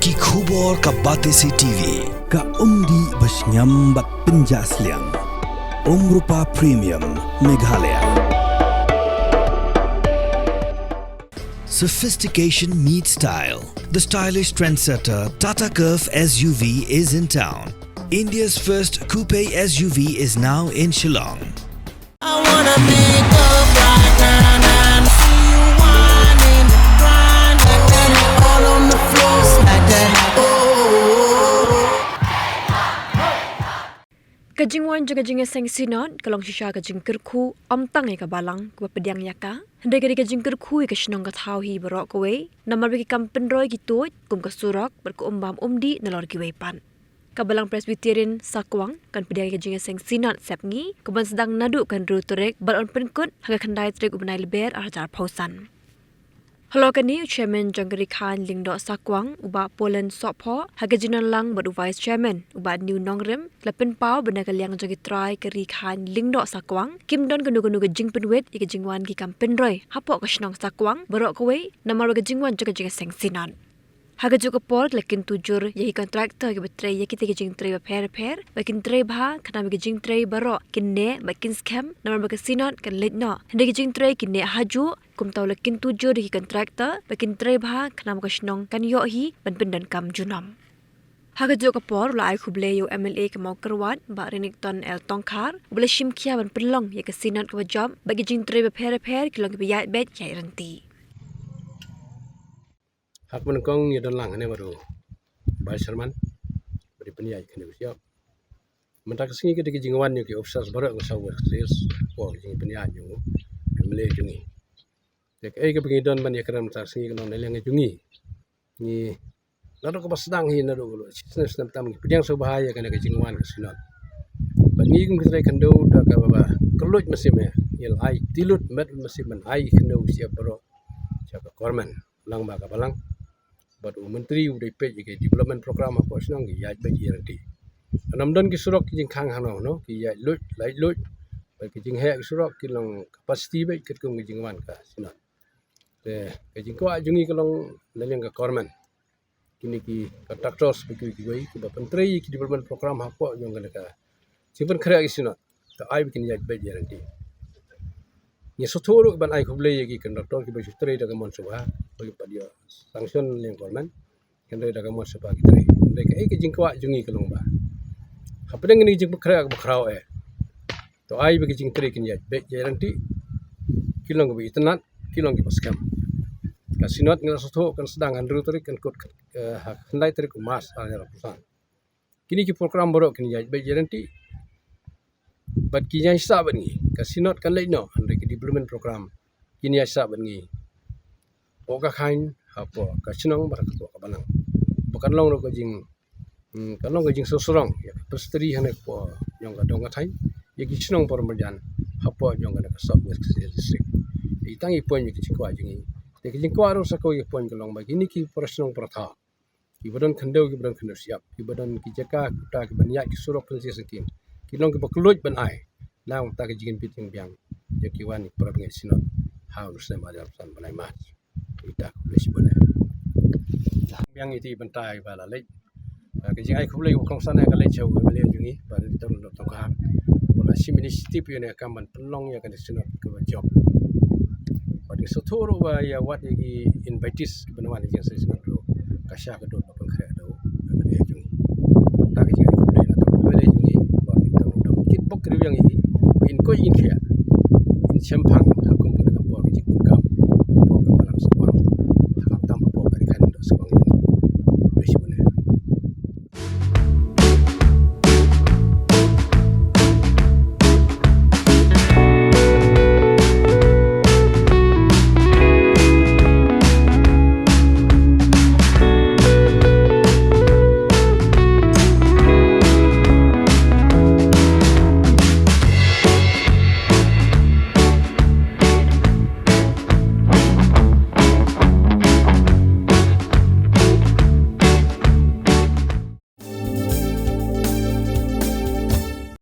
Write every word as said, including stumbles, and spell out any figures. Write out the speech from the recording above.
Ki khubor ka Batesi T V. Ka umdih ba shngiam bad pynjah sliang. Umrupa Premium Meghalaya. Sophistication meets style. The stylish trendsetter Tata Curvv S U V is in town. India's first coupe S U V is now in Shillong. I wanna pick up right now, now. See you whining, grinding, all on the floor, smack that. Oh. Ka jingwan jong ka jingïaseng Synod ka long shisha ka jingkyrkhu ym tang ïa ka Balang kaba pdiang ïa ka, hynrei ka dei ka jingkyrkhu ïa ka shnong ka thaw hi baroh kawei, namar ba ki kam pynroi ki tuid kum ka surok bad ka um bam um dih nalor kiwei pat. Ka Balang Presbyterian Sakwang kan pdiang ïa ka jingïaseng Synod sepngi, kaban sdang naduh ka hynriew tarik bad yn pynkut ha ka khyndai tarik u bnai Lber ar hajar arphew san. Halor kane, u Chairman jong ka Ri Khaiñ Lyngdoh Sakwang, u Bah Polen Sohphoh, ha ka jingdon lang bad u Vice Chairman, u Bah Niu Nongrim, la pynpaw ba na ka liang jong ki trai ka Ri Khaiñ Lyngdoh Sakwang kim don kano kano ka jingpynwit ïa ka jingwan ki kam pynroi hapoh ka shnong Sakwang baroh kawei, namar ba ka jingwan jong ka jingïaseng Synod. Ha kajuh ka por, la kyntu jur ïa ki contractor kiba trei ïa kita ki jingtrei bapher bapher ba kin trei bha khnang ba ki jingtrei baroh kin neh bad kin skhem, namar ba ka Synod kan leit noh, hynrei ki jingtrei kin neh hajuh. Kumta la kyntu jur ïa ki contractor ba kin trei bha khnang ba ka shnong kan ïoh hi ban pyndonkam junom. Ha kajuh ka por, la ai khublei ïa u M L A ka Mawkyrwat, Bah Renikton L Tongkhar, uba la shim khia ban pynlong ïa ka Synod kaba jop bad ki jingtrei bapher bapher ki long kiba ïaid beit ïaid ryntih. Ha kaba nyngkong, ngi don lang hangne bad u Vice Chairman ba dei pynïaid kane ka shop. Mynta ka sngi ka dei ka jingwan jong ki officers baroh ka South West Khasi Hills, ko jingpynïaid jong u M L A jong ngi. Te kaei kaba ngi don ban ïakren mynta ka sngi ka long na liang jong ngi. Ngi naduh kaba sdang hi, naduh ka shisnem snem tam, ngi pdiang sngewbha ïa kane ka jingwan ka Synod. Bad ngi kum ki trai khyndew da kaba kylluid mynsiem, ngi la ai tilut met mynsiem ban ai khyndew sha baroh, sha ka government, lang ba ka Balang bad u Myntri u dei peit ïa ki development program hapoh shnong ki ïaid beit ïaid ryntih. Kan ym don ki surok ki jingkhang hangno hangno, ki ïaid luid lait luid. Bad ki jingheh ki surok ki long capacity beit katkum ki jingwan ka Synod. Te ka jingkwah jong ngi ka long na liang ka government, kine ki contractors ba kiwei kiwei kiba pyntrei ïa ki development program hapoh jong kane ka jingpynkhreh ki Synod, to ai ba kin ïaid beit ïaid ryntih. Ngi sngewthuh ruh ban ai khublei ïa ki contractor kiba shu trei da ka mon sngewbha, ba ki pat ïoh sanction na liang government, hynrei da ka mon sngewbha ki trei. Hynrei kaei ka jingkwah jong ngi ka long ba hapdeng kane ka jingpynkhreh kaba khraw eh, to ai ba ki jingtrei kin ïaid beit ïaid ryntih, ki long kiba itynnad, ki long kiba skhem. Ka Synod ngi la sngewthuh kan sdang hynriew tarik, kan kut, eh, ha khyndai tarik u March ar hajar arphew san. Kine ki program baroh kin ïaid beit ïaid ryntih bad kin ïaid sah bad ngi. Ka Synod kan leit noh, hynrei ki development program kin ïaid sah bad ngi. Hapoh ka Khaiñ, hapoh ka shnong bad hapoh ka Balang. Ba kan long ruh ka jing, hmm, kan long ka jingsngewsarong ïa ka pasteri hangne hapoh jong ka dong ka thaiñ, ïa ki shnong por marjan hapoh jong kane ka South West Khasi Hills District. Ïa tang i point ïa ki jingkwah jong ngi. Te ki jingkwah ruh sa kawei ka point ka long ba kine ki para shnong para thaw kiba don khyndew, kiba don khyndew shyiap, kiba don ki jaka kuta, kiban ïaid ki surok kynsias syngkien, ki long kiba kylluid ban ai na kata ka jingpynbit jingbiang ïa ki wan ki para bangeit Synod ha u snem ar hajar arphew san bnai March. Ita khublei shibun eh. Biang iti bynta ba la leit. Ah, ka jingai khublei ka kongsan eh ka leit sha u M L A jong ngi, Bah Renikton L Tongkhar, ba la shim initiative ïa kane ka kam ban pynlong ïa kane ka Synod kaba jop. Bad ngi sngewthuh ruh ba ïa wat ïa ki invitees kiban wan ïa ka Synod ruh ka sha ka dur ba pynkhreh da u M L A jong ngi. Ta ka jingai khublei na u M L A jong ngi, Bah Renikton L Tongkhar. Kit bok kyrwiang ïa ki, ba in koit in khiah, in shemphang